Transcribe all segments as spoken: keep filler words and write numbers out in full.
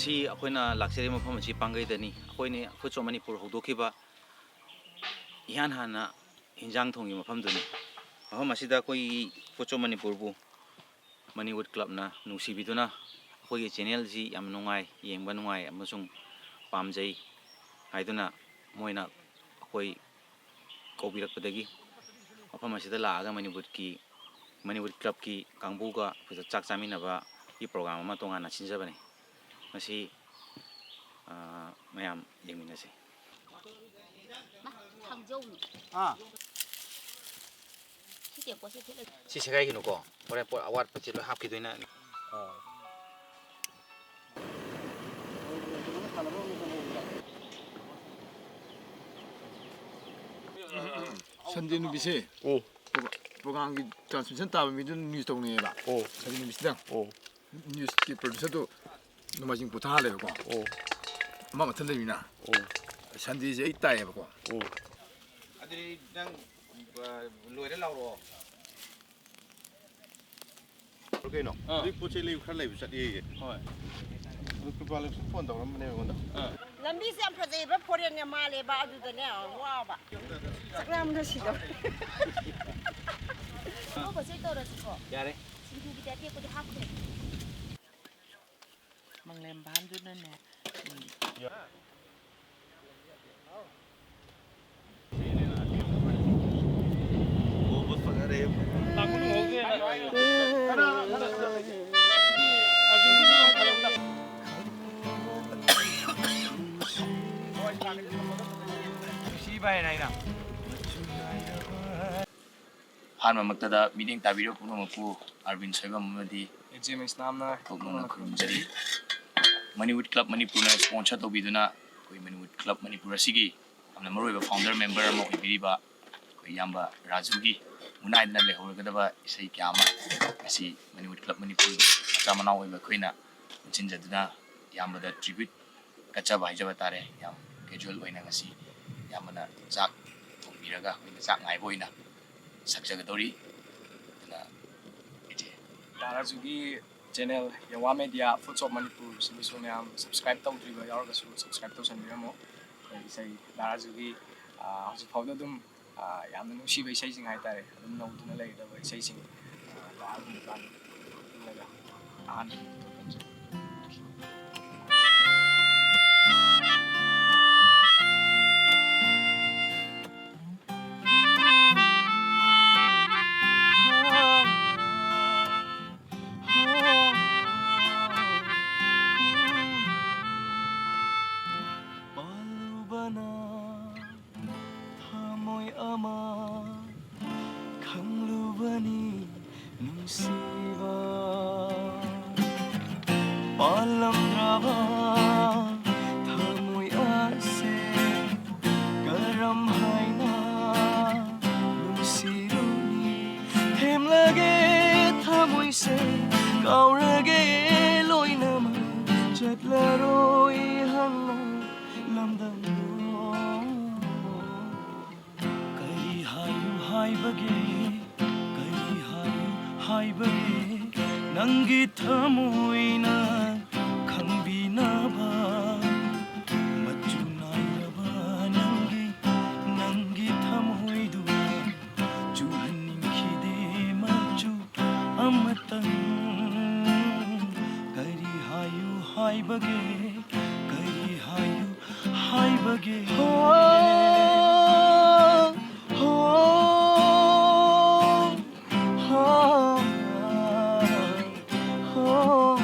ꯁꯤ ꯑꯩꯈꯣꯏꯅ ꯂꯥꯛꯆꯔꯤꯕ ꯃꯐꯝ ꯑꯁꯤ ꯄꯥꯡꯒꯩꯗꯅꯤ꯫ ꯑꯩꯈꯣꯏꯅ ꯐꯨꯠꯁꯣꯞ ꯃꯅꯤꯄꯨꯔ ꯍꯧꯗꯣꯛꯈꯤꯕ ꯏꯍꯥꯟ ꯍꯥꯟꯅ ꯍꯤꯟꯖꯥꯡ ꯊꯣꯡꯒꯤ ꯃꯐꯝꯗꯨꯅꯤ꯫ ꯃꯐꯝ ꯑꯁꯤꯗ ꯑꯩꯈꯣꯏꯒꯤ ꯐꯨꯠꯁꯣꯞ ꯃꯅꯤꯄꯨꯔꯕꯨ ꯃꯅꯤꯋꯨꯠ ꯀ꯭ꯂꯕꯅ ꯅꯨꯡꯁꯤꯕꯤꯗꯨꯅ ꯑꯩꯈꯣꯏꯒꯤ ꯆꯦꯅꯦꯜꯁꯤ ꯌꯥꯝ ꯅꯨꯡꯉꯥꯏ, ꯌꯦꯡꯕ ꯅꯨꯡꯉꯥꯏ ꯑꯃꯁꯨꯡ ꯄꯥꯝꯖꯩ ꯍꯥꯏꯗꯨꯅ ꯃꯣꯏꯅ ꯑꯩꯈꯣꯏ ꯀꯧꯕꯤꯔꯛꯄꯗꯒꯤ ꯃꯐꯝ ꯑꯁꯤꯗ ꯂꯥꯛꯑꯒ ꯃꯅꯤꯋꯨꯠꯀꯤ, ꯃꯅꯤꯋꯨꯠ ꯀ꯭ꯂꯕꯀꯤ ꯀꯥꯡꯕꯨꯒ ꯑꯩꯈꯣꯏꯗ ꯆꯥꯛ ꯆꯥꯃꯤꯟꯅꯕꯒꯤ ꯄ꯭ꯔꯣꯒ꯭ꯔꯥꯝ ꯑꯃ ꯇꯣꯉꯥꯟꯅ ꯁꯤꯟꯖꯕꯅꯤ꯫ ꯃꯁꯤ, ꯑ, ꯃꯌꯥꯝ ꯌꯦꯡꯃꯤꯟꯅꯁꯤ꯫ ꯃꯥ, ꯊꯥꯡꯖꯧꯅꯤ꯫ ꯑꯥ꯫ ꯁꯤ ꯇꯦꯡꯀꯣꯠꯁꯦ ꯊꯤꯠꯂ- ꯁꯤ ꯁꯦꯒꯥꯏꯈꯤꯅꯨꯀꯣ꯫ ꯍꯣꯔꯦꯟ ꯄꯣꯠ ꯑꯋꯥꯠꯄꯁꯦ ꯂꯣꯏ ꯍꯥꯞꯈꯤꯗꯣꯏꯅꯦ꯫ ꯑꯥ꯫ ꯁꯟꯗꯦ ꯅꯨꯃꯤꯠꯁꯦ ꯎꯝ꯫ ꯄ꯭ꯔꯣꯒꯥꯝꯒꯤ ꯇ꯭ꯔꯥꯟꯁꯃꯤꯁꯟ ꯇꯥꯕ ꯃꯤꯗꯨꯅ ꯅ꯭ꯌꯨꯁ ꯇꯧꯅꯩꯌꯦꯕ꯫ ꯎꯝ꯫ ꯁꯟꯗꯦ ꯅꯨꯃꯤꯠꯁꯤꯗ꯫ ꯎꯝ꯫ ꯅ꯭ꯌꯨꯁꯀꯤ ꯄ꯭ꯔꯣꯗ꯭ꯌꯨꯁꯔꯗꯨ ꯅꯣꯡꯃꯥꯏꯖꯤꯡ ꯄꯣꯊꯥꯍꯜꯂꯦꯕꯀꯣ꯫ ꯎꯝ꯫ ꯑꯃ ꯃꯊꯟ ꯂꯩꯃꯤꯅ꯫ ꯎꯝ꯫ ꯁꯟꯗꯦꯁꯦ ꯑꯩ ꯇꯥꯏꯌꯦꯕꯀꯣ꯫ ꯎꯝ꯫ ꯑꯗꯨꯗꯤ ꯅꯪ, ꯑ, ꯂꯣꯏꯔ ꯂꯥꯎꯔꯛꯑꯣ꯫ ꯀꯩꯅꯣ? ꯑꯥ꯫ ꯑꯗꯨꯏ ꯄꯣꯠ ꯆꯩ ꯂꯩꯕ ꯈꯔ ꯂꯩꯕ ꯆꯠꯂꯦꯌꯦ꯫ ꯍꯣꯏ꯫ ꯑꯗꯨ ꯀ꯭ꯔꯤꯄꯥꯂꯛꯁꯨ ꯐꯣꯟ ꯇꯧꯔꯝꯕꯅꯦ ꯑꯩꯉꯣꯟꯗ꯫ ꯑꯥ꯫ ꯂꯝꯕꯤꯁꯦ ꯌꯥꯝ ꯐꯖꯩꯕ, ꯐꯣꯔꯦꯟꯒ ꯃꯥꯜꯂꯦꯕ, ꯑꯗꯨꯗꯅꯦ ꯋꯥꯕ꯫ ꯆꯥꯛ ꯂꯥꯝꯕꯅ ꯁꯤꯗꯧꯔꯦ꯫ ꯑꯉꯧꯕꯁꯦ ꯇꯧꯔꯁꯤꯀꯣ꯫ ꯌꯥꯔꯦ꯫ ꯁꯤꯡꯖꯨꯒꯤꯗꯤ ꯑꯇꯦꯛꯄꯗꯤ ꯍꯥꯞꯈ꯭ꯔꯦ꯫ ꯃꯪꯂꯦꯝ ꯚꯥꯟꯗꯨꯅꯅꯦ, ꯎꯝ꯫ ꯑꯍꯥꯟꯕꯃꯛꯇꯗ ꯃꯤꯠꯌꯦꯡ ꯇꯥꯕꯤꯔꯤꯕ ꯄꯨꯝꯅꯃꯛꯄꯨ ꯑꯔꯕꯤꯟ ꯁꯣꯏꯕꯝ ꯑꯃꯗꯤ ꯑꯦ ꯖꯦ ꯑꯦꯝ ꯏꯁꯂꯥꯝꯅ ꯄꯨꯛꯅꯤꯡꯅ ꯈꯨꯔꯨꯝꯖꯔꯤ꯫ ꯃꯅꯤꯋꯨꯠ ꯀ꯭ꯂꯕ ꯃꯅꯤꯄꯨꯔꯅ ꯁ꯭ꯄꯣꯟꯁꯔ ꯇꯧꯕꯤꯗꯨꯅ ꯑꯩꯈꯣꯏ ꯃꯅꯤꯋꯨꯠ ꯀ꯭ꯂꯕ ꯃꯅꯤꯄꯨꯔ ꯑꯁꯤꯒꯤ ꯌꯥꯝꯅ ꯃꯔꯨꯑꯣꯏꯕ ꯐꯥꯎꯟꯗꯔ ꯃꯦꯝꯕꯔ ꯑꯃ ꯑꯣꯏꯕꯤꯔꯤꯕ ꯑꯩꯈꯣꯏ ꯏꯌꯥꯝꯕ ꯔꯥꯖꯨꯒꯤ ꯃꯨꯠꯅꯥꯏꯗꯅ ꯂꯩꯍꯧꯔꯒꯗꯕ ꯏꯁꯩ ꯀꯌꯥ ꯑꯃ ꯉꯁꯤ ꯃꯅꯤꯋꯨꯠ ꯀ꯭ꯂꯕ ꯃꯅꯤꯄꯨꯔꯒꯤ ꯃꯆꯥ ꯃꯅꯥꯎ ꯑꯣꯏꯕ ꯑꯩꯈꯣꯏꯅ ꯄꯨꯟꯁꯤꯟꯖꯗꯨꯅ ꯏꯌꯥꯝꯕꯗ ꯇ꯭ꯔꯤꯕ꯭ꯌꯨꯠ ꯀꯠꯆꯕ ꯍꯥꯏꯖꯕ ꯇꯥꯔꯦ꯫ ꯌꯥꯝ ꯀꯦꯖꯨꯋꯦꯜ ꯑꯣꯏꯅ ꯉꯁꯤ ꯏꯌꯥꯝꯕꯅ ꯆꯥꯛ ꯊꯣꯡꯕꯤꯔꯒ ꯑꯩꯈꯣꯏꯅ ꯆꯥꯛ ꯉꯥꯏꯕ ꯑꯣꯏꯅ ꯁꯛꯆꯒꯗꯧꯔꯤ꯫ ꯑꯗꯨꯅ ꯏꯆꯦ꯫ ꯗꯥ ꯔꯥꯖꯨꯒꯤ Channel Yawa Media Foods of Manipur ꯁꯤꯕꯨꯁꯨ ꯃꯌꯥꯝ subscribe ꯇꯧꯗ꯭ꯔꯤꯕ ꯌꯥꯎꯔꯒꯁꯨ subscribe ꯇꯧꯁꯟꯕꯤꯔꯝꯃꯨ꯫ ꯑꯩꯈꯣꯏ ꯏꯁꯩ ꯗꯥ ꯔꯥꯖꯨꯒꯤ, ꯑ, ꯍꯧꯖꯤꯛ ꯐꯥꯎꯗ ꯑꯗꯨꯝ, ꯑ, ꯌꯥꯝꯅ ꯅꯨꯡꯁꯤꯕ ꯏꯁꯩꯁꯤꯡ ꯍꯥꯏꯇꯥꯔꯦ, ꯑꯗꯨꯝ ꯅꯧꯗꯨꯅ ꯂꯩꯔꯗꯕ ꯏꯁꯩꯁꯤꯡ, ꯑ, ꯂꯥꯛꯑꯒ ꯄꯨꯜꯂꯒ ꯑꯍꯥꯟꯕ ꯇꯧꯖꯔꯛꯀꯦ꯫ ꯄꯥꯜꯂꯨꯕꯅ ꯊꯃꯣꯏ ꯑꯃ ꯈꯪꯂꯨꯕꯅꯤ ꯅꯨꯡꯁꯤꯕ꯫ ꯄꯥꯜꯂꯝꯗ꯭ꯔꯕ ꯊꯃꯣꯏ ꯑꯁꯦ ꯀꯔꯝ ꯍꯥꯏꯅ ꯅꯨꯡꯁꯤꯔꯨꯅꯤ? ꯊꯦꯝꯂꯒꯦ ꯊꯃꯣꯏꯁꯦ, ꯀꯥꯎꯔꯒꯦ ꯂꯣꯏꯅꯃꯛ, ꯆꯠꯂꯔꯣꯏ ꯍꯪꯂꯣ ꯂꯝꯗꯝꯗꯣ꯫ ꯀꯔꯤ ꯍꯥꯏꯌꯨ ꯍꯥꯏꯕꯒꯦ, ꯀꯔꯤ ꯍꯥꯏꯌꯨ ꯍꯥꯏꯕꯒꯦ, ꯅꯪꯒꯤ ꯊꯃꯣꯏꯅ ꯈꯪꯕꯤꯅꯕ꯫ ꯃꯆꯨ ꯅꯥꯏꯔꯕ ꯅꯪꯒꯤ, ꯅꯪꯒꯤ ꯊꯃꯣꯏꯗꯨ ꯆꯨꯍꯟꯅꯤꯡꯈꯤꯗꯦ ꯃꯆꯨ ꯑꯃꯇꯪ꯫ ꯀꯔꯤ ꯍꯥꯏꯌꯨ ꯍꯥꯏꯕꯒꯦ, ꯀꯔꯤ ꯍꯥꯏꯌꯨ ꯍꯥꯏꯕꯒꯦ? ꯍꯣ, ꯍꯣ, ꯍꯣ, ꯍꯣ꯫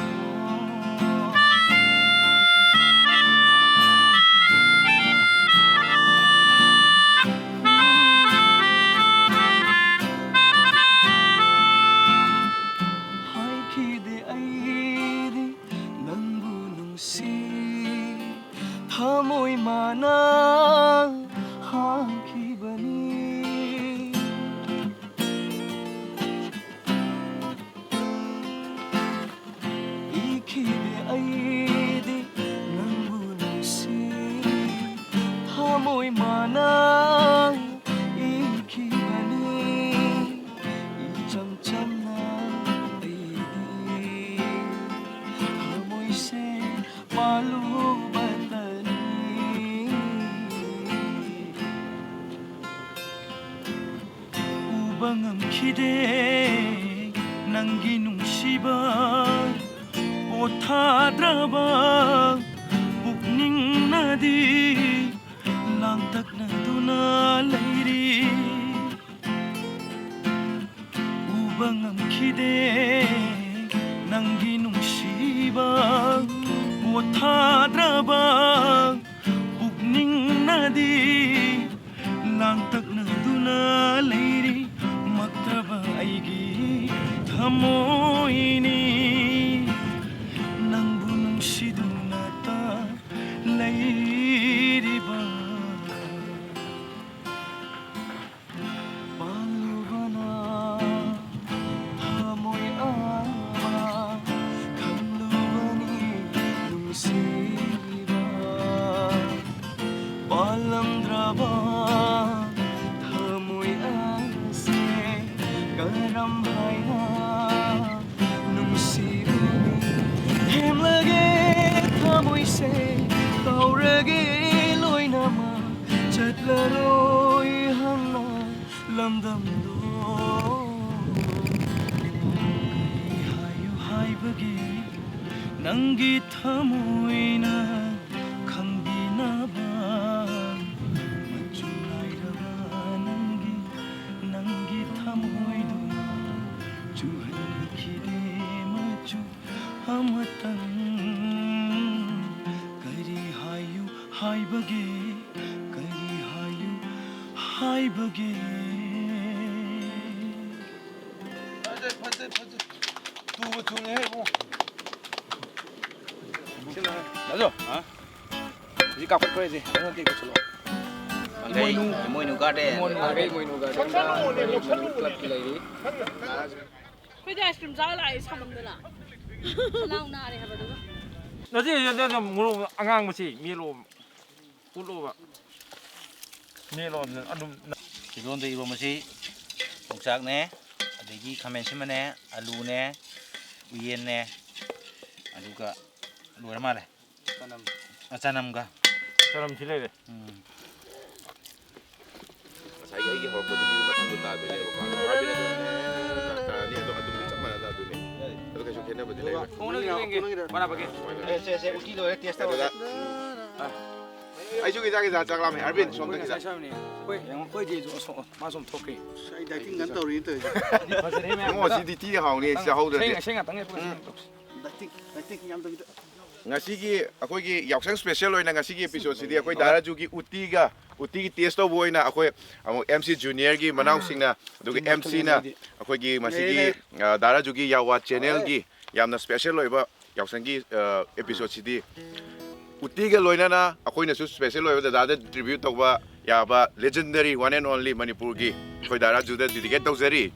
ꯍꯥꯏꯈꯤꯗꯦ ꯑꯩꯗꯤ ꯅꯪꯕꯨ ꯅꯨꯡꯁꯤ, ꯊꯃꯣꯏ ꯃꯥꯅ ꯅꯪꯒꯤ ꯅꯨꯡꯁꯤꯕ ꯄꯣꯊꯥꯗ꯭ꯔꯕ ꯄꯨꯛꯅꯤꯡꯅꯗꯤ ꯂꯥꯡꯇꯛꯅꯗꯨꯅ ꯂꯩꯔꯤ꯫ ꯎꯕ ꯉꯝꯈꯤꯗꯦ ꯅꯪꯒꯤ ꯅꯨꯡꯁꯤꯕ ꯄꯣꯊꯥꯗ꯭ꯔꯕ ꯄꯨꯛꯅꯤꯡꯅꯗꯤ ꯂꯥꯡꯇꯛꯅꯗꯨꯅ ꯂꯩꯔꯤ꯫ ꯃꯛꯇꯕ ꯑꯩꯒꯤ ꯊꯃꯣꯏꯅꯤ ꯅꯪꯕꯨ ꯅꯨꯡꯁꯤꯗꯨꯅꯇ ꯂꯩꯔꯤꯕ꯫ ꯄꯥꯜꯂꯨꯕꯅ ꯊꯃꯣꯏ ꯑꯃ ꯈꯪꯂꯨꯕꯅꯤ ꯅꯨꯡꯁꯤꯕ꯫ ꯄꯥꯜꯂꯝꯗ꯭ꯔꯕ ꯊꯃꯣꯏ ꯑꯁꯦ ꯀꯔꯝ ꯍꯥꯏꯅ ꯅꯨꯡꯁꯤꯕꯅꯤ ꯊꯦꯝꯂꯒꯦ ꯊꯃꯣꯏꯁꯦ ꯀꯥꯎꯔꯒꯦ ꯂꯣꯏꯅꯃꯛ ꯆꯠꯂꯔꯣꯏ ꯍꯟꯅ ꯂꯝꯗꯝꯗꯣ꯫ ꯀꯔꯤ ꯍꯥꯏꯌꯨ ꯍꯥꯏꯕꯒꯦ ꯅꯪꯒꯤ ꯊꯃꯣꯏꯅ ꯈꯪꯕꯤꯅꯕ ꯃꯆꯨ ꯅꯥꯏꯔꯕ ꯅꯪꯒꯤ ꯅꯪꯒꯤ ꯊꯃꯣꯏꯗꯨꯅ ꯆꯨꯍꯟꯈꯤꯗꯦ ꯃꯆꯨ ꯑꯃꯇꯪ꯫ ꯀꯔꯤ ꯍꯥꯏꯌꯨ ꯍꯥꯏꯕꯒꯦ ꯀꯔꯤ ꯍꯥꯏꯌꯨ ꯍꯥꯏꯕꯒꯦ꯫ ꯐꯖꯩ ꯐꯖꯩ ꯐꯖꯩ꯫ ꯇꯨꯕ ꯊꯨꯅꯦꯍꯦ ꯏꯕꯨꯡꯉꯣ꯫ ꯁꯤꯅ ꯍꯥꯏ꯫ ꯗꯥꯖꯣ꯫ ꯍꯥ? ꯍꯧꯖꯤꯛ ꯀꯥꯞꯈꯠꯈ꯭ꯔꯣꯏꯁꯦ ꯑꯩꯉꯣꯟꯗ ꯀꯩꯁꯨ ꯂꯥꯛꯑꯣ꯫ ꯏꯃꯣꯏꯅꯨ꯫ ꯏꯃꯣꯏꯅꯨ ꯒꯥꯔꯗꯦꯟ꯫ ꯏꯃꯣꯏꯅꯨ ꯒꯥꯔꯗꯦꯟ꯫ ꯏꯃꯣꯏꯅꯨ ꯀ꯭ꯂꯕꯀꯤ ꯂꯩꯔꯤ꯫ ꯑꯩꯈꯣꯏꯗꯤ ꯑꯥꯏꯁ ꯀ꯭ꯔꯤꯝ ꯆꯥꯔ ꯂꯥꯛꯑꯦ ꯁꯥꯃꯟꯗꯅ꯫ ꯁꯅꯥꯎ ꯅꯥꯔꯦ ꯍꯥꯏꯕꯗꯨꯒ꯫ ꯅꯠꯇꯦ ꯅꯠꯇꯦ ꯅꯠꯇꯦ ꯃꯣꯔꯣꯛ ꯑꯉꯥꯡꯕꯁꯤ ꯃꯦꯠꯂꯣ꯫ ꯎꯠꯂꯣꯕ꯫ ꯃꯦꯠꯂꯣ ꯑꯗꯨꯝ꯫ ꯏꯔꯣꯟꯗ ꯏꯔꯣꯟꯕꯁꯤ ꯌꯣꯡꯆꯥꯛꯅꯦ, ꯑꯗꯒꯤ ꯈꯥꯃꯦꯟ ꯑꯁꯤꯟꯕꯅꯦ, ꯑꯂꯨꯅꯦ, ꯎꯌꯦꯟꯅꯦ, ꯑꯗꯨꯒ ꯂꯣꯏꯔ ꯃꯥꯜꯂꯦ꯫ ꯆꯅꯝ꯫ ꯑ, ꯆꯅꯝꯒ꯫ ꯆꯅꯝꯁꯤ ꯂꯩꯔꯦ꯫ ꯎꯝ꯫ ꯑꯩ ꯑꯩꯒꯤ ꯍꯧꯔꯛꯄꯗꯨꯒꯤ ꯃꯊꯪꯗꯣ ꯇꯥꯗꯣꯏꯅꯦꯕꯀꯣ꯫ ꯑꯥꯔꯕꯤꯟ ꯑꯗꯨꯝ ꯇꯥꯔꯅꯤ, ꯑꯗꯣ ꯑꯗꯨꯝꯗꯤ ꯆꯞ ꯃꯥꯟꯅꯗ ꯑꯗꯨꯅꯦ꯫ ꯑꯗꯨ ꯀꯩꯁꯨ ꯈꯦꯠꯅꯕꯗꯤ ꯂꯩꯔꯣꯏ꯫ ꯈꯣꯡꯅ ꯌꯦꯡꯒꯦ꯫ ꯕꯣꯔꯥ ꯄꯥꯀꯦ꯫ ꯁꯦ, ꯁꯦ, ꯁꯦ, ꯎꯇꯤ ꯂꯣꯏꯔꯦ, ꯇꯦꯁ ꯇꯧꯔꯁꯦ꯫ ꯑꯗꯨꯗ ꯑꯩꯁꯨ ꯈꯤꯇꯪ ꯈꯤꯇꯪ ꯆꯥꯛ ꯂꯥꯝꯃꯦ꯫ ꯑꯥꯔꯕꯤꯟ, ꯁꯣꯝꯗ ꯑꯩꯈꯣꯏ ꯈꯤꯇꯪ꯫ ꯉꯁꯥꯏ ꯆꯥꯕꯅꯦ꯫ ꯑꯩꯈꯣꯏ, ꯑꯩꯈꯣꯏꯗꯤ ꯁꯣ-, ꯁꯣ-, ꯃꯥ ꯁꯨꯝ ꯊꯣꯛꯈ꯭ꯔꯦ꯫ ꯑꯩ ꯗꯥꯏꯇꯤꯡ ꯀꯟꯅ ꯇꯧꯔꯤ ꯇꯧꯔꯤꯁꯦ꯫ ꯐꯖꯔꯦ ꯃꯌꯥꯝ꯫ ꯏꯕꯨꯡꯉꯣ, ꯁꯤꯗꯤ ꯊꯤ ꯍꯥꯎꯅꯤ, ꯆꯥꯍꯧꯗ꯭ꯔꯗꯤ꯫ ꯉꯁꯤ ꯉꯥꯛꯇꯪꯅꯦ ꯑꯩꯈꯣꯏ ꯁꯨꯃꯥꯏꯅ ꯇꯧꯁꯤ꯫ ꯗꯥꯏꯇꯤꯡ, ꯗꯥꯏꯇꯤꯡ ꯌꯥꯝꯗꯕꯤꯗ꯫ ꯉꯁꯤꯒꯤ ꯑꯩꯈꯣꯏꯒꯤ ꯌꯥꯎꯁꯪ ꯁ꯭ꯄꯦꯁꯦꯜ ꯑꯣꯏꯅ ꯉꯁꯤꯒꯤ ꯑꯦꯄꯤꯁꯣꯗꯁꯤꯗꯤ ꯑꯩꯈꯣꯏ ꯗꯥ ꯔꯥꯖꯨꯒꯤ ꯎꯇꯤꯒ, ꯎꯇꯤꯒꯤ ꯇꯦꯁ ꯇꯧꯕ ꯑꯣꯏꯅ ꯑꯩꯈꯣꯏ ꯑꯃꯨꯛ ꯑꯦꯝ ꯁꯤ ꯖꯨꯅꯤꯌꯔꯒꯤ ꯃꯅꯥꯎꯁꯤꯡꯅ, ꯑꯗꯨꯒ ꯑꯦꯝ ꯁꯤꯅ ꯑꯩꯈꯣꯏꯒꯤ ꯃꯁꯤꯒꯤ, ꯑ, ꯗꯥ ꯔꯥꯖꯨꯒꯤ ꯌꯥꯋꯥ ꯆꯦꯅꯦꯜꯒꯤ ꯌꯥꯝꯅ ꯁ꯭ꯄꯦꯁꯦꯜ ꯑꯣꯏꯕ ꯌꯥꯎꯁꯪꯒꯤ, ꯑ, ꯑꯦꯄꯤꯁꯣꯗꯁꯤꯗꯤ ꯎꯇꯤꯒ ꯂꯣꯏꯅꯅ ꯑꯩꯈꯣꯏꯅꯁꯨ ꯁ꯭ꯄꯦꯁꯦꯜ ꯑꯣꯏꯕ ꯗꯗꯥꯗ ꯇ꯭ꯔꯤꯕ꯭ꯌꯨꯠ ꯇꯧꯕ ꯌꯥꯕ legendary one and only ꯃꯅꯤꯄꯨꯔꯒꯤ ꯑꯩꯈꯣꯏ ꯗꯥ ꯔꯥꯖꯨꯗ ꯗꯤꯗꯤꯀꯦꯠ ꯇꯧꯖꯔꯤ꯫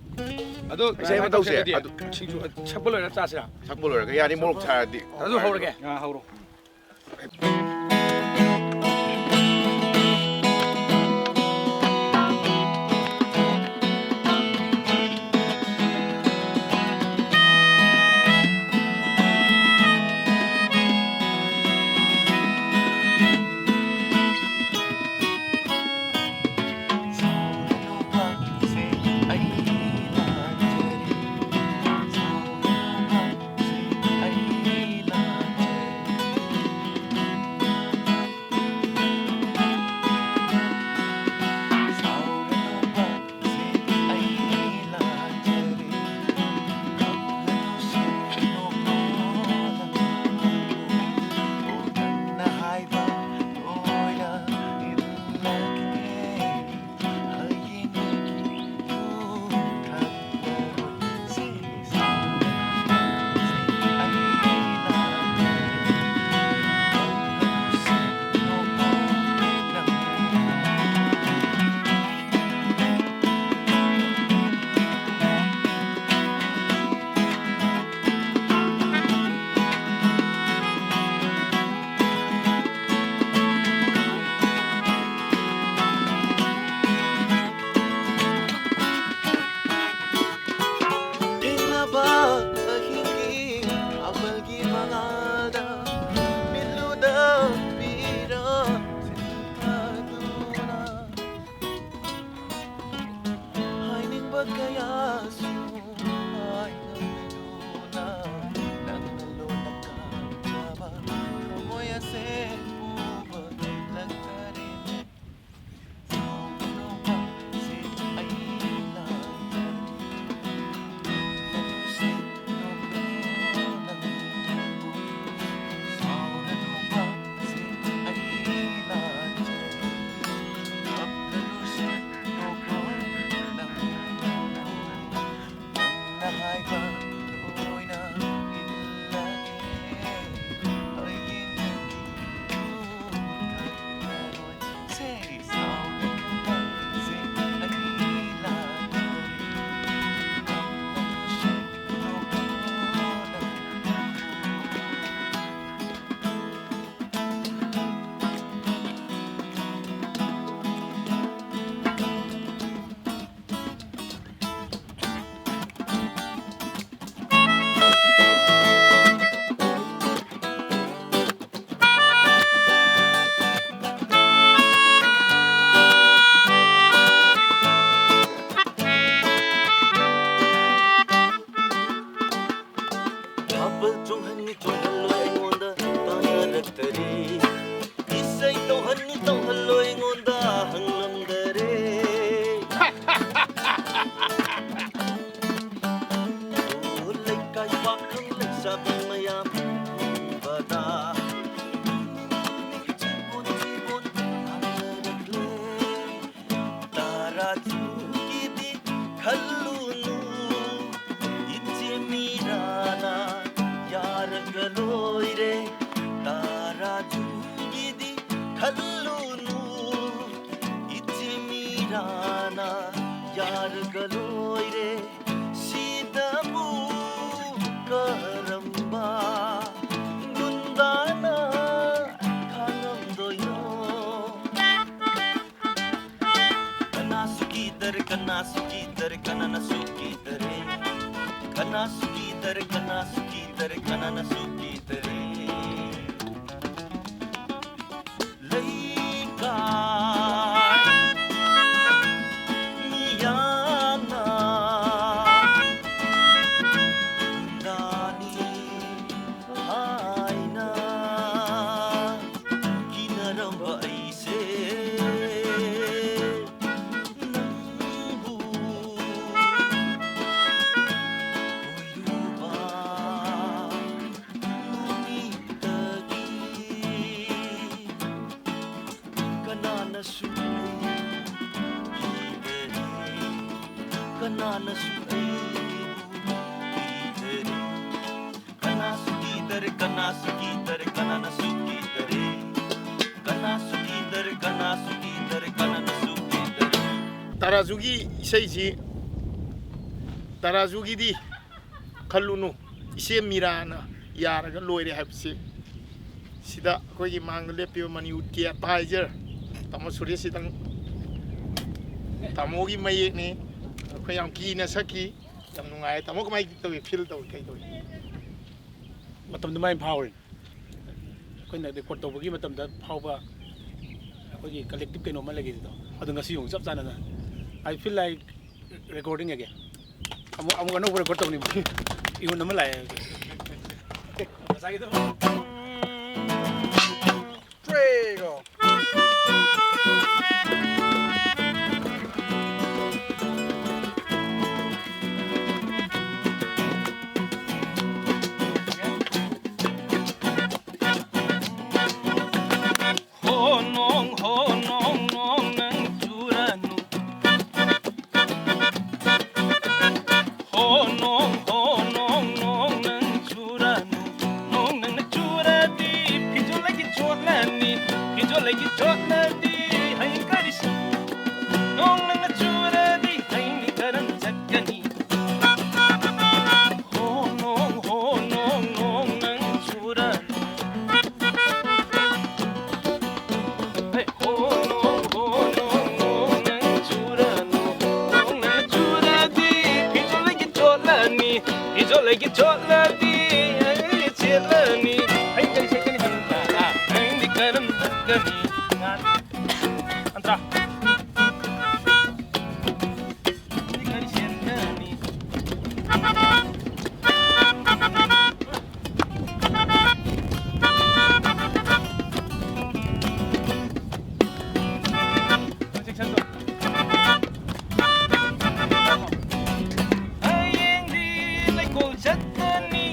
ꯑꯗꯣ ꯏꯁꯩ ꯑꯃ ꯇꯧꯁꯦ꯫ ꯑꯗꯨꯗꯤ ꯑꯗꯨ ꯁꯤꯡꯖꯨ ꯁꯛꯄ ꯂꯣꯏꯔ ꯆꯥꯁꯤꯔꯥ? ꯁꯛꯄ ꯂꯣꯏꯔꯒ ꯌꯥꯅꯤ, ꯃꯣꯔꯣꯛ ꯁꯥꯔꯗꯤ꯫ ꯑꯗꯨ ꯍꯧꯔꯒꯦ꯫ ꯑꯥ, ꯍꯧꯔꯣ꯫ ꯆꯣꯡꯍꯟꯅꯤ ꯆꯣꯡꯍꯜꯂꯣꯏ ꯑꯩꯉꯣꯟꯗ ꯇꯥꯟꯅꯔꯛꯇꯔꯦ꯫ ꯏꯁꯩ ꯇꯧꯍꯟꯅꯤ ꯇꯧꯍꯜꯂꯣꯏ ꯑꯩꯉꯣꯟꯗ ꯍꯪꯂꯝꯗꯔꯦ꯫ ꯑꯣ, ꯂꯩꯀꯥꯏ ꯄꯥꯈꯪ ꯂꯩꯁꯥꯕꯤ ꯃꯌꯥꯝ ꯎꯕꯗ ꯆꯤꯕꯣꯟ ꯆꯤꯕꯣꯟ ꯇꯥꯟꯅꯔꯛꯂꯦ꯫ ꯇꯔꯥꯖꯨꯒꯤꯗꯤ ꯈꯜꯂꯨꯅꯨ, ꯏꯆꯦ ꯃꯤꯔꯥꯅ ꯌꯥꯔꯒ ꯂꯣꯏꯔꯦ꯫ ꯇꯔꯥꯖꯨꯒꯤꯗꯤ ꯈꯜꯂꯨꯅꯨ, ꯏꯆꯦ ꯃꯤꯔꯥꯅ ꯌꯥꯔꯒ ꯂꯣꯏꯔꯦ꯫ ꯁꯤꯗꯕꯨ ꯀꯔꯝꯕ ꯒꯨꯟꯗꯥꯅ ꯈꯥꯡꯉꯝꯗꯣꯏꯅꯣ? ꯀꯅꯥꯁꯨ ꯀꯤꯗꯔꯦ, ꯀꯅꯥꯁꯨ ꯀꯤꯗꯔꯦ, ꯀꯅꯥꯅꯁꯨ ꯀꯤꯗꯔꯦ꯫ ꯀꯅꯥꯁꯨ ꯀꯤꯗꯔꯦ, ꯀꯅꯥꯁꯨ ꯀꯤꯗꯔꯦ, ꯀꯅꯥꯅꯁꯨ ꯀꯤꯗꯔꯦ꯫ ꯂꯩꯀꯥꯏ ꯃꯤꯌꯥꯝꯅ ꯒꯨꯟꯗꯥꯅꯤ ꯍꯥꯏꯅ ꯀꯤꯅꯔꯝꯕ ꯑꯩꯁꯦ ꯅꯪꯕꯨ ꯀꯣꯏꯔꯨꯕ ꯅꯨꯃꯤꯠꯇꯒꯤ ꯀꯅꯥꯅꯁꯨ ꯑꯩꯕꯨ ꯀꯤꯗꯔꯦ, ꯀꯅꯥꯅꯁꯨ ꯑꯩꯕꯨ ꯀꯤꯗꯔꯦ꯫ ꯀꯅꯥꯁꯨ ꯀꯤꯗꯔꯦ, ꯀꯅꯥꯁꯨ ꯀꯤꯗꯔꯦ, ꯀꯅꯥꯅꯁꯨ ꯀꯤꯗꯔꯦ꯫ ꯀꯅꯥꯁꯨ ꯀꯤꯗꯔꯦ, ꯀꯅꯥꯁꯨ ꯀꯤꯗꯔꯦ, ꯀꯅꯥꯅꯁꯨ ꯀꯤꯗꯔꯦ꯫ ꯇꯔꯥꯖꯨꯒꯤ ꯏꯁꯩꯁꯤ, ꯇꯔꯥꯖꯨꯒꯤꯗꯤ ꯈꯜꯂꯨꯅꯨ, ꯏꯆꯦ ꯃꯤꯔꯥꯅ ꯌꯥꯔꯒ ꯂꯣꯏꯔꯦ ꯍꯥꯏꯕꯁꯤ꯫ ꯁꯤꯗ ꯑꯩꯈꯣꯏꯒꯤ ꯃꯥꯡꯗ ꯂꯦꯞꯄꯤꯕ ꯃꯅꯤꯋꯨꯠꯀꯤ ꯑꯦꯗꯚꯥꯏꯖꯔ ꯇꯥꯃꯣ ꯁꯨꯔꯦꯁ ꯁꯤꯇꯪ, ꯇꯥꯃꯣꯒꯤ ꯃꯌꯦꯛꯅꯤ꯫ ꯑꯩꯈꯣꯏ ꯌꯥꯝ ꯀꯤꯅ ꯁꯛꯈꯤ, ꯌꯥꯝ ꯅꯨꯡꯉꯥꯏ꯫ ꯇꯥꯃꯣ ꯀꯃꯥꯏꯅ ꯇꯧꯏ, ꯐꯤꯜ ꯇꯧꯏ, ꯀꯩ ꯇꯧꯏ? ꯃꯇꯝꯗꯨ ꯃꯥꯏ ꯐꯥꯎꯔꯤ꯫ ꯑꯩꯈꯣꯏꯅ ꯔꯦꯀꯣꯔꯗ ꯇꯧꯕꯒꯤ ꯃꯇꯝꯗ ꯐꯥꯎꯕ ꯑꯩꯈꯣꯏꯒꯤ ꯀꯂꯦꯛꯇꯤꯞ ꯀꯩꯅꯣꯝꯃ ꯂꯩꯈꯤꯕꯗꯣ, ꯑꯗꯨ ꯉꯁꯤ ꯑꯃꯨꯛ ꯆꯞ ꯆꯥꯟꯅꯅ꯫ I feel like recording again. ꯑꯃꯨꯛ, ꯑꯃꯨꯛ ꯑꯅꯧꯕ ꯔꯦꯀꯣꯔꯗ ꯇꯧꯅꯤꯡꯕꯒꯤ ꯏꯍꯨꯟ ꯑꯃ ꯂꯥꯛꯑꯦ꯫ Prego. Honong, honong, nong nang churanu. Honong, honong, nong nang churanu. Nong nang churadi, phijol lagi chotlani. Phijol lagi chotladi, hai karisi. Nong nang churadi, hai ni karam chatkani. Honong, honong, nong nang churanu. Hey, honong, honong, nong nang churanu. Nong nang churadi, phijol lagi chotlani. Phijol lagi chotladi, ai chetlani. Hai kari se kani hanta, ai ni karam gani. Antra. Hꯌꯦꯡꯗꯤ ꯂꯩꯀꯣꯜ ꯆꯠꯀꯅꯤ,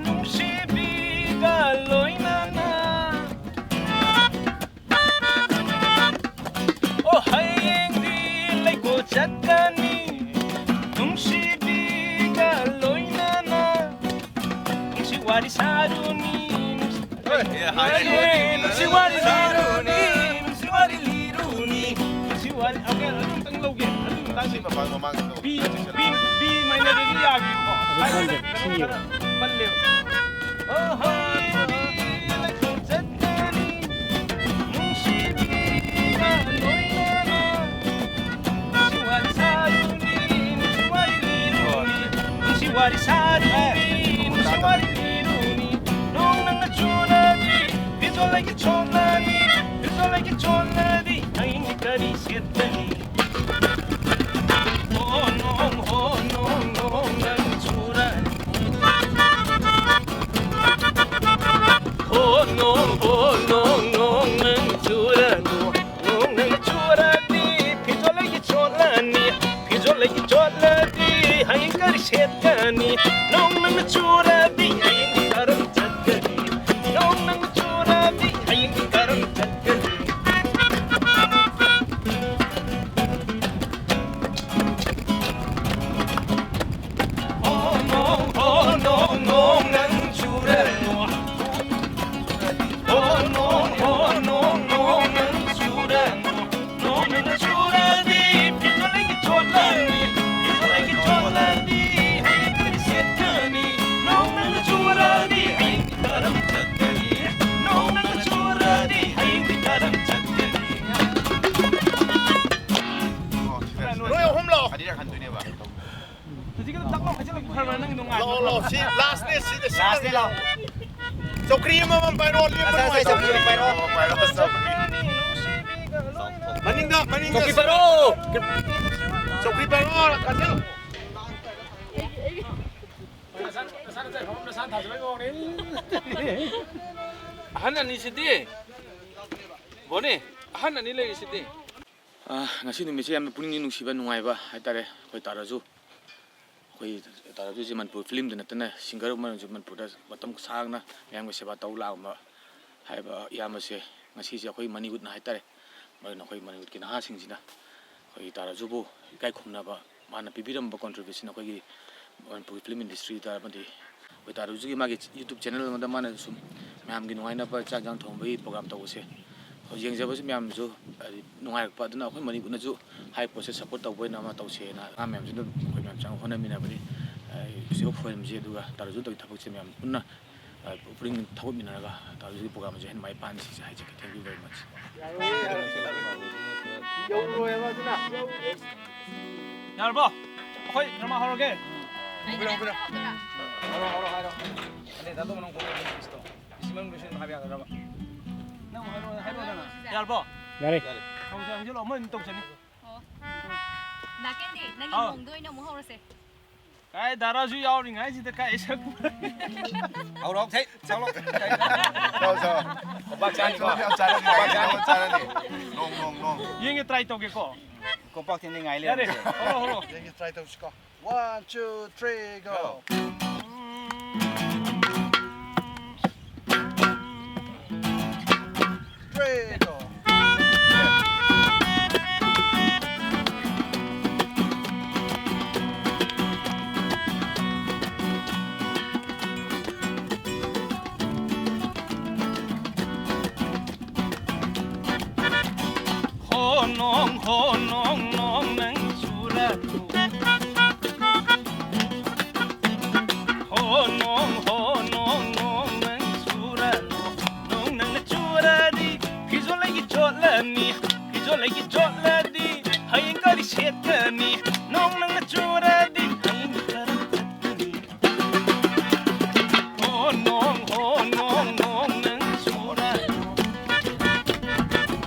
ꯅꯨꯡꯁꯤꯕꯤꯒ ꯂꯣꯏꯅꯅ꯫ ꯑꯣ, ꯍꯌꯦꯡꯗꯤ ꯂꯩꯀꯣꯜ ꯆꯠꯀꯅꯤ, ꯅꯨꯡꯁꯤꯕꯤꯒ ꯂꯣꯏꯅꯅ꯫ ꯅꯨꯡꯁꯤ ꯋꯥꯔꯤ ꯁꯥꯔꯨꯅꯤ, ꯅꯨꯡꯁꯤ ꯍꯣꯏ, ꯍꯥꯏꯔꯦ꯫ ꯅꯨꯡꯁꯤ ꯋꯥꯔꯤ ꯁꯥꯔꯨꯅꯤ, ꯅꯨꯡꯁꯤ ꯋꯥꯔꯤ ꯂꯤꯔꯨꯅꯤ, ꯅꯨꯡꯁꯤ ꯋꯥꯔꯤ꯫ ꯑꯣꯀꯦ, ꯑꯗꯨ ꯑꯃꯇꯪ ꯂꯧꯒꯦ, ꯑꯗꯨ ꯑꯃꯇꯪ꯫ ꯁꯤ ꯃꯄꯥꯟ ꯃꯃꯥꯡꯗ ꯇꯧ꯫ ꯕꯤ, ꯕꯤ, ꯕꯤ ꯃꯥꯏꯅꯔꯗꯗꯤ ꯌꯥꯕꯤꯌꯨꯀꯣ꯫ ꯑꯗꯨ ꯈꯪꯗꯦ, ꯁꯤ ꯌꯦꯡꯉꯣ꯫ ꯄꯜꯂꯦꯕ꯫ ꯑꯣ, ꯍꯣꯏ, ꯂꯩꯀꯣꯜ ꯆꯠꯀꯅꯤ, ꯅꯨꯡꯁꯤꯕꯤꯒ ꯂꯣꯏꯅꯅ꯫ ꯅꯨꯡꯁꯤ ꯋꯥꯔꯤ ꯁꯥꯔꯨꯅꯤ, ꯅꯨꯡꯁꯤ ꯋꯥꯔꯤ ꯂꯤꯔꯨꯅꯤ, ꯅꯨꯡꯁꯤ ꯋꯥꯔꯤ ꯁꯥꯔꯨꯅꯤ, ꯅꯨꯡꯁꯤ ꯋꯥꯔꯤ ꯂꯤꯔꯨꯅꯤ꯫ ꯅꯣꯡ ꯅꯪꯅ ꯆꯨꯔꯗꯤ, ꯐꯤꯖꯣꯜ ꯑꯩꯒꯤ ꯆꯣꯠꯂꯅꯤ, ꯐꯤꯖꯣꯜ ꯑꯩꯒꯤ ꯆꯣꯠꯂꯗꯤ, ꯑꯩꯅ ꯀꯔꯤ ꯁꯦꯠꯀꯅꯤ? ꯍꯣ ꯅꯣꯡ, ꯍꯣ ꯅꯣꯡ, ꯅꯣꯡ ꯅꯪ ꯆꯨꯔꯗꯤ꯫ ꯅꯣꯡ ꯅꯪꯅ ꯆꯨꯔꯗꯤ ꯍꯌꯦꯡꯗꯤ ꯀꯔꯝ ꯆꯠꯀꯅꯤ? ꯅꯣꯡ ꯅꯪꯅ ꯆꯨꯔꯗꯤ ꯍꯌꯦꯡꯗꯤ ꯀꯔꯝ ꯆꯠꯀꯅꯤ? Oh, no, oh, no, ꯅꯣꯡ ꯅꯪ ꯆꯨꯔꯅꯨ꯫ Oh, no, oh, no, ꯅꯣꯡ ꯅꯪ ꯆꯨꯔꯅꯨ꯫ ꯅꯣꯡ ꯅꯪ ꯆꯨꯔꯗꯤ ꯐꯤꯖꯣꯜ ꯑꯩꯒꯤ ꯆꯣꯠꯂꯅꯤ꯫ ꯐꯤꯖꯣꯜ ꯑꯩꯒꯤ ꯆꯣꯠꯂꯗꯤ ꯍꯌꯦꯡ ꯀꯔꯤ ꯁꯦꯠꯀꯅꯤ? ꯅꯣꯡ ꯅꯪ ꯆꯨꯔꯗꯤ ꯍꯌꯦꯡ ꯀꯔꯝ ꯆꯠꯀꯅꯤ? ꯅꯣꯡ ꯅꯪ ꯆꯨꯔꯗꯤ ꯍꯌꯦꯡ ꯀꯔꯝ ꯆꯠꯀꯅꯤ? ꯅꯣꯏ ꯑꯍꯨꯝ ꯂꯥꯛꯑꯣ꯫ ꯑꯅꯤꯔꯛ ꯍꯟꯗꯣꯏꯅꯦꯕ꯫ ꯍꯧꯖꯤꯛꯀꯤꯗꯣ ꯇꯞꯅ ꯍꯥꯏꯖꯤꯜꯂꯒ ꯐꯔꯕ꯭ꯔꯥ ꯅꯪꯒꯤ ꯅꯨꯡꯉꯥꯏꯕꯗꯣ? ꯂꯥꯛꯑꯣ, ꯂꯥꯛꯑꯣ꯫ ꯁꯤ ꯂꯥꯁꯅꯦ, ꯁꯤꯗ, ꯁꯤꯗ ꯂꯥꯁꯅꯦ, ꯂꯥꯛꯑꯣ꯫ ꯆꯧꯀ꯭ꯔꯤ ꯑꯃꯃꯝ ꯄꯥꯏꯔꯣ, ꯂꯦꯞꯄ ꯉꯁꯥꯏ, ꯉꯁꯥꯏ ꯅꯨꯡꯉꯥꯏꯇꯦ꯫ ꯆꯧꯀ꯭ꯔꯤ ꯄꯥꯏꯔꯣ꯫ ꯄꯥꯏꯔꯣ, ꯆꯧꯀ꯭ꯔꯤ꯫ ꯃꯅꯤꯡꯗ, ꯃꯅꯤꯡꯗ꯫ ꯆꯧꯀ꯭ꯔꯤ ꯄꯥꯏꯔꯣ꯫ ꯆꯧꯀ꯭ꯔꯤ ꯄꯥꯏꯔꯣ, ꯀꯥꯖꯤꯜ꯫ ꯑꯍꯟ ꯑꯅꯤꯁꯤꯗꯤ꯫ ꯕꯣꯅꯤ, ꯑꯍꯟ ꯑꯅꯤ ꯂꯩꯔꯤꯁꯤꯗꯤ꯫ ꯑ, ꯉꯁꯤ ꯅꯨꯃꯤꯠꯁꯦ ꯌꯥꯝꯅ ꯄꯨꯛꯅꯤꯡ ꯅꯨꯡꯁꯤꯕ, ꯅꯨꯡꯉꯥꯏꯕ ꯍꯥꯏꯇꯥꯔꯦ꯫ ꯑꯩꯈꯣꯏ ꯇꯥꯔꯁꯨ, ꯑꯩꯈꯣꯏ ꯇꯥꯔꯁꯨꯁꯦ ꯃꯅꯤꯄꯨꯔ ꯐꯤꯂꯝꯗ ꯅꯠꯇꯅ ꯁꯤꯡꯒꯔ ꯑꯃꯅꯁꯨ ꯃꯅꯤꯄꯨꯔꯗ ꯃꯇꯝ ꯁꯥꯡꯅ ꯃꯌꯥꯝꯒꯤ ꯁꯦꯕꯥ ꯇꯧ ꯂꯥꯛꯑꯝꯕ ꯍꯥꯏꯕ ꯏꯌꯥꯝꯕꯁꯦ ꯉꯁꯤꯁꯦ ꯑꯩꯈꯣꯏ ꯃꯅꯤꯋꯨꯠꯅ ꯍꯥꯏꯇꯥꯔꯦ꯫ ꯃꯔꯝ ꯑꯩꯈꯣꯏ ꯃꯅꯤꯋꯨꯠꯀꯤ ꯅꯍꯥꯁꯤꯡꯁꯤꯅ ꯑꯩꯈꯣꯏꯒꯤ ꯇꯥꯔꯁꯨꯕꯨ ꯏꯀꯥꯏ ꯈꯨꯝꯅꯕ, ꯃꯥꯅ ꯄꯤꯕꯤꯔꯝꯕ contribution ꯑꯩꯈꯣꯏꯒꯤ ꯃꯅꯤꯄꯨꯔꯒꯤ film industryꯗ ꯑꯃꯗꯤ ꯑꯩꯈꯣꯏ ꯇꯥꯔꯨꯖꯤꯒꯤ ꯃꯥꯒꯤ YouTube channel ꯑꯃꯗ ꯃꯥꯅ ꯁꯨꯝ ꯃꯌꯥꯝꯒꯤ ꯅꯨꯡꯉꯥꯏꯅꯕ ꯆꯥꯛ ꯏꯟꯖꯥꯡ ꯊꯣꯡꯕꯒꯤ program ꯇꯧꯕꯁꯦ ꯍꯧꯖꯤꯛ ꯌꯦꯡꯖꯕꯁꯨ ꯃꯌꯥꯝꯁꯨ ꯍꯥꯏꯗꯤ ꯅꯨꯡꯉꯥꯏꯔꯛꯄ꯫ ꯑꯗꯨꯅ ꯑꯩꯈꯣꯏ ꯃꯅꯤꯄꯨꯔꯅꯁꯨ ꯍꯥꯏ ꯄꯣꯠꯁꯦ support ꯇꯧꯕ ꯑꯣꯏꯅ ꯑꯃ ꯇꯧꯁꯦꯅ ꯑꯉꯥꯡ ꯃꯌꯥꯝꯁꯤꯅ ꯑꯩꯈꯣꯏ ꯃꯌꯥꯝ ꯆꯪꯉ ꯍꯣꯠꯅꯃꯤꯟꯅꯕꯅꯤ꯫ ꯑ, ꯏꯁꯣꯔ ꯈꯣꯏꯔꯝꯁꯤ꯫ ꯑꯗꯨꯒ ꯇꯥꯔꯨꯖꯨ ꯇꯧꯔꯤ ꯊꯕꯛꯁꯦ ꯃꯌꯥꯝ ꯄꯨꯟꯅ, ꯑ, ꯄꯨꯛꯅꯤꯡ ꯊꯧꯒꯠꯃꯤꯟꯅꯔꯒ ꯇꯥꯔꯨꯖꯨꯒꯤ program ꯑꯁꯦ ꯍꯦꯟꯅ ꯃꯥꯏ ꯄꯥꯛꯍꯟꯁꯤ ꯍꯥꯏꯖꯒꯦ꯫ Thank you very much꯫ ꯌꯧꯔꯣꯏꯕ ꯑꯗꯨꯅ꯫ ꯌꯥꯔꯕꯣ? ꯑꯩꯈꯣꯏ drama ꯍꯧꯔꯒꯦ꯫ ꯍꯧꯔꯣ, ꯍꯧꯔꯣ, ꯍꯥꯏꯔꯣ꯫ ꯑꯗꯩ ꯗꯥ ꯇꯣꯝꯕ ꯅꯪ ꯀꯣꯜ ꯇꯧꯕ ꯅꯨꯃꯤꯠꯇꯣ꯫ ꯁꯤ ꯃꯅꯨꯡꯗ ꯂꯣꯏꯁꯤꯟꯕ ꯍꯥꯏꯕ ꯌꯥꯒꯗ꯭ꯔꯕ? ꯅꯪ ꯍꯥꯏꯔꯣ, ꯍꯥꯏꯔꯣꯗꯅ꯫ ꯌꯥꯔꯕꯣ? ꯌꯥꯔꯦ꯫ ꯍꯧꯖꯤꯛ ꯍꯪꯖꯤꯜꯂꯣ, ꯑꯃ ꯑꯗꯨꯝ ꯇꯧꯖꯅꯤ꯫ ꯑꯣ꯫ ꯅꯥꯀꯦꯟꯗꯤ, ꯅꯪꯒꯤ ꯑꯥꯎ꯫ ꯃꯑꯣꯡꯗ ꯑꯣꯏꯅ ꯑꯃꯨꯛ ꯍꯧꯔꯁꯦ꯫ ꯀꯥꯏ ꯗꯥꯔꯥꯁꯨ ꯌꯥꯎꯔꯤꯉꯥꯏꯁꯤꯗ ꯀꯥꯏ ꯁꯛꯄ꯫ ꯍꯧꯔꯣ, ꯁꯦ, ꯁꯛꯂꯣ꯫ ꯁꯛꯂꯣ, ꯁꯛꯂꯣ꯫ ꯈꯣꯡꯄꯥꯛ ꯆꯥꯅꯤꯀꯣ? ꯌꯥꯝ ꯆꯥꯔꯅꯤ, ꯈꯣꯡꯄꯥꯛ ꯆꯥꯅꯤ꯫ ꯌꯥꯝ ꯆꯥꯔꯅꯤ꯫ ꯅꯣꯡ, ꯅꯣꯡ, ꯅꯣꯡ꯫ ꯌꯦꯡꯒꯦ, try ꯇꯧꯒꯦꯀꯣ꯫ ꯈꯣꯡꯄꯥꯛ ꯊꯤꯟꯅꯤꯡꯉꯥꯏ ꯌꯥꯔꯦ, ꯂꯩꯔꯝꯃꯦ꯫ ꯍꯧꯔꯣ, ꯍꯧꯔꯣ꯫ ꯌꯦꯡꯒꯦ, try ꯇꯧꯁꯤꯀꯣ꯫ One, two, three, go. Three, go. Ho nong, ho nong, nong nang chura nu. Ho nong, ho nong, nong nang chura nu. Nong nang chura di, kijo lagi chot lani, kijo lagi chot ladi. Hayeng kari shet kani, nong nang chura di, hayeng kari shet kani. Ho nong, ho nong, nong nang chura nu.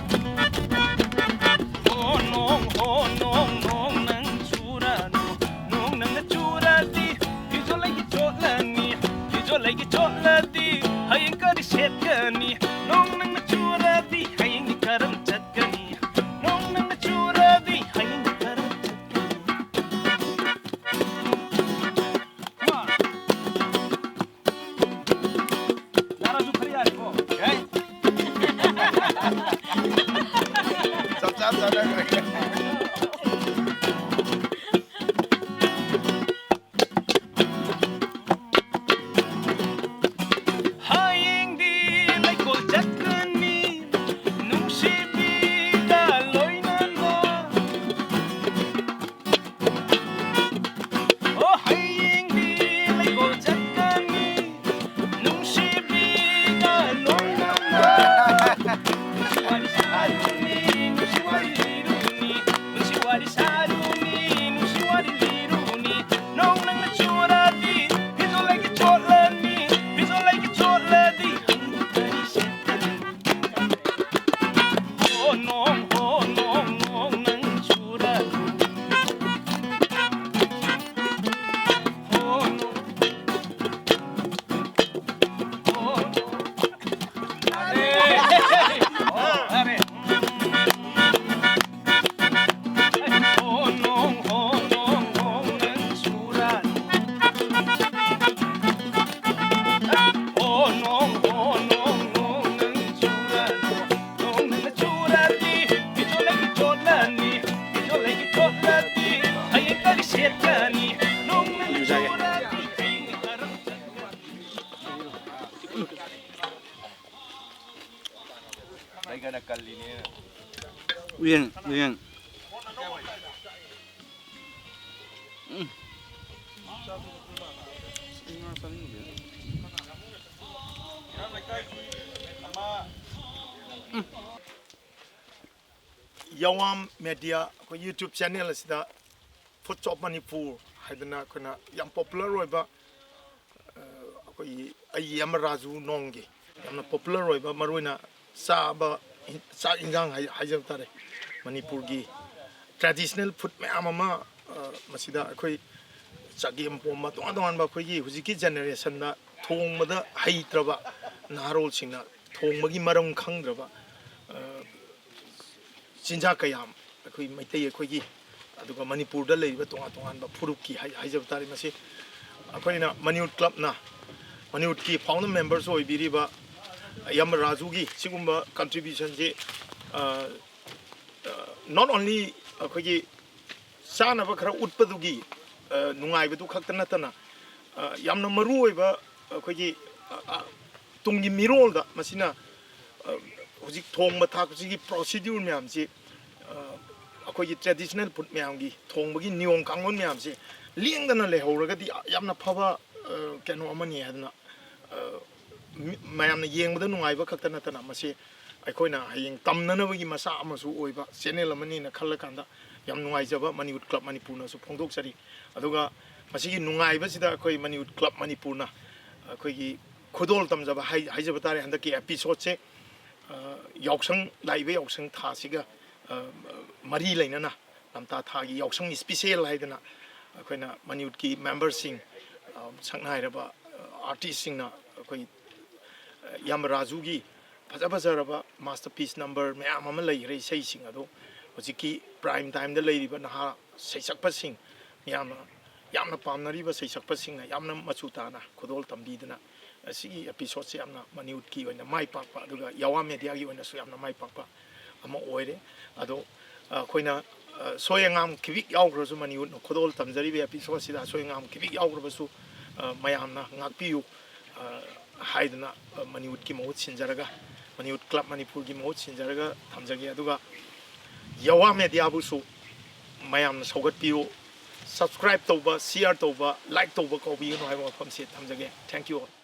Ho nong, ho nong, nong nang chura nu. Nong nang chura di, kijo lagi chot lani, kijo lagi chot ladi. Hayeng kari shet kani, nong nang chura di, hayeng ni karam chat kani. Nong nang chura di, hayeng ni karam chat kani. Come on. ꯌꯥꯔꯁꯨ ꯈꯔ ꯌꯥꯔꯦꯀꯣ꯫ ꯌꯥꯏ꯫ ꯆꯞ ꯆꯥꯅ ꯆꯥꯟꯅꯈ꯭ꯔꯦ꯫ ꯍꯌꯦꯡꯗꯤ ꯂꯩ ꯆꯥꯒꯦ꯫ ꯑꯩꯒꯅ ꯀꯜꯂꯤꯅꯦ꯫ ꯎꯌꯦꯟ, ꯎꯌꯦꯟ꯫ ꯎꯝ꯫ ꯎꯝ꯫ ꯌꯥꯋꯥꯝ media ꯑꯩꯈꯣꯏ YouTube channel ꯑꯁꯤꯗ Foods of Manipur ꯍꯥꯏꯗꯅ ꯑꯩꯈꯣꯏꯅ ꯌꯥꯝ ꯄꯣꯄꯨꯂꯔ ꯑꯣꯏꯕ, ꯑ, ꯑꯩꯈꯣꯏꯒꯤ ꯑꯩꯒꯤ ꯏꯌꯥꯝꯕ ꯔꯥꯖꯨ ꯅꯣꯡꯒꯤ ꯌꯥꯝꯅ ꯄꯣꯄꯨꯂꯔ ꯑꯣꯏꯕ, ꯃꯔꯨꯑꯣꯏꯅ ꯆꯥꯕ, ꯆꯥꯛ ꯏꯟꯖꯥꯡ ꯍꯥꯏ-, ꯍꯥꯏꯖꯕ ꯇꯥꯔꯦ꯫ ꯃꯅꯤꯄꯨꯔꯒꯤ ꯇ꯭ꯔꯦꯗꯤꯁꯅꯦꯜ ꯐꯨꯗ ꯃꯌꯥꯝ ꯑꯃ, ꯑ, ꯃꯁꯤꯗ ꯑꯩꯈꯣꯏ ꯆꯒꯦꯝ ꯄꯣꯝꯕ, ꯇꯣꯉꯥꯟ ꯇꯣꯉꯥꯟꯕ ꯑꯩꯈꯣꯏꯒꯤ ꯍꯧꯖꯤꯛꯀꯤ ꯖꯦꯅꯦꯔꯦꯁꯟꯗ ꯊꯣꯡꯕꯗ ꯍꯩꯇ꯭ꯔꯕ ꯅꯍꯥꯔꯣꯜꯁꯤꯡꯅ ꯊꯣꯡꯕꯒꯤ ꯃꯔꯝ ꯈꯪꯗ꯭ꯔꯕ, ꯑ, ꯆꯤꯟꯖꯥꯛ ꯀꯌꯥ ꯑꯩꯈꯣꯏ ꯃꯩꯇꯩ ꯑꯩꯈꯣꯏꯒꯤ, ꯑꯗꯨꯒ ꯃꯅꯤꯄꯨꯔꯗ ꯂꯩꯔꯤꯕ ꯇꯣꯉꯥꯟ ꯇꯣꯉꯥꯟꯕ ꯐꯨꯔꯨꯞꯀꯤ ꯍꯥꯏ-, ꯍꯥꯏꯖꯕ ꯇꯥꯔꯦ꯫ ꯃꯁꯤ ꯑꯩꯈꯣꯏꯅ ꯃꯅꯤꯋꯨꯠ ꯀ꯭ꯂꯕꯅ, ꯃꯅꯤꯋꯨꯠꯀꯤ ꯐꯥꯎꯟꯗꯔ ꯃꯦꯝꯕꯔꯁꯨ ꯑꯣꯏꯕꯤꯔꯤꯕ ꯏꯌꯥꯝꯕ ꯔꯥꯖꯨꯒꯤ ꯁꯤꯒꯨꯝꯕ ꯀꯟꯇ꯭ꯔꯤꯕ꯭ꯌꯨꯁꯟꯁꯤ, ꯑ, ꯑ, not only ꯑꯩꯈꯣꯏꯒꯤ ꯆꯥꯅꯕ ꯈꯔ ꯎꯠꯄꯗꯨꯒꯤ, ꯑ, ꯅꯨꯡꯉꯥꯏꯕꯗꯨ ꯈꯛꯇ ꯅꯠꯇꯅ, ꯑ, ꯌꯥꯝꯅ ꯃꯔꯨ ꯑꯣꯏꯕ ꯑꯩꯈꯣꯏꯒꯤ, ꯑ, ꯑ, ꯇꯨꯡꯒꯤ ꯃꯤꯔꯣꯜꯗ ꯃꯁꯤꯅ, ꯑ, ꯍꯧꯖꯤꯛ ꯊꯣꯡꯕ ꯊꯥꯛꯄꯁꯤꯒꯤ ꯄ꯭ꯔꯣꯁꯤꯗ꯭ꯌꯨꯔ ꯃꯌꯥꯝꯁꯤ, ꯑ, ꯑꯩꯈꯣꯏꯒꯤ ꯇ꯭ꯔꯦꯗꯤꯁꯅꯦꯜ ꯐꯨꯗ ꯃꯌꯥꯝꯒꯤ ꯊꯣꯡꯕꯒꯤ ꯅꯤꯌꯣꯝ ꯀꯥꯡꯂꯣꯟ ꯃꯌꯥꯝꯁꯤ ꯂꯦꯡꯗꯅ ꯂꯩꯍꯧꯔꯒꯗꯤ ꯌꯥꯝꯅ ꯐꯕ, ꯑ, ꯀꯩꯅꯣ ꯑꯃꯅꯤ ꯍꯥꯏꯗꯅ, ꯑ, ꯃꯤ-, ꯃꯌꯥꯝꯅ ꯌꯦꯡꯕꯗ ꯅꯨꯡꯉꯥꯏꯕ ꯈꯛꯇ ꯅꯠꯇꯅ ꯃꯁꯤ ꯑꯩꯈꯣꯏꯅ ꯍꯌꯦꯡ ꯇꯝꯅꯅꯕꯒꯤ ꯃꯆꯥꯛ ꯑꯃꯁꯨ ꯑꯣꯏꯕ ꯆꯦꯅꯦꯜ ꯑꯃꯅꯤꯅ ꯈꯜꯂꯀꯥꯟꯗ ꯌꯥꯝ ꯅꯨꯡꯉꯥꯏꯖꯕ ꯃꯅꯤꯋꯨꯠ ꯀ꯭ꯂꯕ ꯃꯅꯤꯄꯨꯔꯅꯁꯨ ꯐꯣꯡꯗꯣꯛꯆꯔꯤ꯫ ꯑꯗꯨꯒ ꯃꯁꯤꯒꯤ ꯅꯨꯡꯉꯥꯏꯕꯁꯤꯗ ꯑꯩꯈꯣꯏ ꯃꯅꯤꯋꯨꯠ ꯀ꯭ꯂꯕ ꯃꯅꯤꯄꯨꯔꯅ ꯑꯩꯈꯣꯏꯒꯤ ꯈꯨꯗꯣꯜ ꯇꯝꯖꯕ ꯍꯥꯏ-, ꯍꯥꯏꯖꯕ ꯇꯥꯔꯦ, ꯍꯟꯗꯛꯀꯤ ꯑꯦꯄꯤꯁꯣꯗꯁꯦ, ꯑ, ꯌꯥꯎꯁꯪ, ꯂꯥꯛꯏꯕ ꯌꯥꯎꯁꯪ ꯊꯥꯁꯤꯒ, ꯑ, ꯃꯔꯤ ꯂꯩꯅꯅ ꯂꯝꯇꯥ ꯊꯥꯒꯤ ꯌꯥꯎꯁꯪ ꯏꯁꯄꯤꯁꯦꯜ ꯍꯥꯏꯗꯅ ꯑꯩꯈꯣꯏꯅ ꯃꯅꯤꯋꯨꯠꯀꯤ ꯃꯦꯝꯕꯔꯁꯤꯡ, ꯑ, ꯁꯛꯅꯥꯏꯔꯕ, ꯑ, ꯑꯥꯔꯇꯤꯁꯁꯤꯡꯅ ꯑꯩꯈꯣꯏ, ꯑ, ꯏꯌꯥꯝꯕ ꯔꯥꯖꯨꯒꯤ ꯐꯖ ꯐꯖꯔꯕ ꯃꯥꯁꯇꯔꯄꯤꯁ ꯅꯝꯕꯔ ꯃꯌꯥꯝ ꯑꯃ ꯂꯩꯈ꯭ꯔꯦ, ꯏꯁꯩꯁꯤꯡ ꯑꯗꯣ ꯍꯧꯖꯤꯛꯀꯤ ꯄ꯭ꯔꯥꯏꯝ ꯇꯥꯏꯝꯗ ꯂꯩꯔꯤꯕ ꯅꯍꯥ ꯁꯩꯁꯛꯄꯁꯤꯡ ꯃꯌꯥꯝꯅ, ꯌꯥꯝꯅ ꯄꯥꯝꯅꯔꯤꯕ ꯁꯩꯁꯛꯄꯁꯤꯡꯅ ꯌꯥꯝꯅ ꯃꯆꯨ ꯇꯥꯅ ꯈꯨꯗꯣꯜ ꯇꯝꯕꯤꯗꯅ ꯑꯁꯤꯒꯤ ꯑꯦꯄꯤꯁꯣꯗꯁꯦ ꯌꯥꯝꯅ ꯃꯅꯤꯋꯨꯠꯀꯤ ꯑꯣꯏꯅ ꯃꯥꯏ ꯄꯥꯛꯄ, ꯑꯗꯨꯒ ꯌꯥꯋꯥ ꯃꯦꯗꯤꯌꯥꯒꯤ ꯑꯣꯏꯅꯁꯨ ꯌꯥꯝꯅ ꯃꯥꯏ ꯄꯥꯛꯄ ꯑꯃ ꯑꯣꯏꯔꯦ꯫ ꯑꯗꯣ, ꯑ, ꯑꯩꯈꯣꯏꯅ ꯑ, ꯁꯣꯏ ꯑꯉꯥꯝ ꯈꯤꯕꯤꯛ ꯌꯥꯎꯈ꯭ꯔꯁꯨ, ꯃꯅꯤꯋꯨꯠꯅ ꯈꯨꯗꯣꯜ ꯇꯝꯖꯔꯤꯕ episode ꯑꯁꯤꯗ ꯑꯁꯣꯏ ꯑꯉꯥꯝ ꯈꯤꯕꯤꯛ ꯌꯥꯎꯈ꯭ꯔꯕꯁꯨ, ꯑ, ꯃꯌꯥꯝꯅ ꯉꯥꯛꯄꯤꯌꯨ, ꯑ, ꯍꯥꯏꯗꯨꯅ, ꯑ, ꯃꯅꯤꯋꯨꯠꯀꯤ ꯃꯍꯨꯠ ꯁꯤꯟꯖꯔꯒ, ꯃꯅꯤꯋꯨꯠ club ꯃꯅꯤꯄꯨꯔꯒꯤ ꯃꯍꯨꯠ ꯁꯤꯟꯖꯔꯒ ꯊꯝꯖꯒꯦ꯫ ꯑꯗꯨꯒ ꯌꯋꯥ mediaꯕꯨꯁꯨ ꯃꯌꯥꯝꯅ ꯁꯧꯒꯠꯄꯤꯌꯨ, subscribe ꯇꯧꯕ, share ꯇꯧꯕ, like ꯇꯧꯕ ꯀꯥꯎꯕꯤꯒꯅꯨ ꯍꯥꯏꯕ ꯋꯥꯐꯝꯁꯤ ꯊꯝꯖꯒꯦ꯫ Thank you all꯫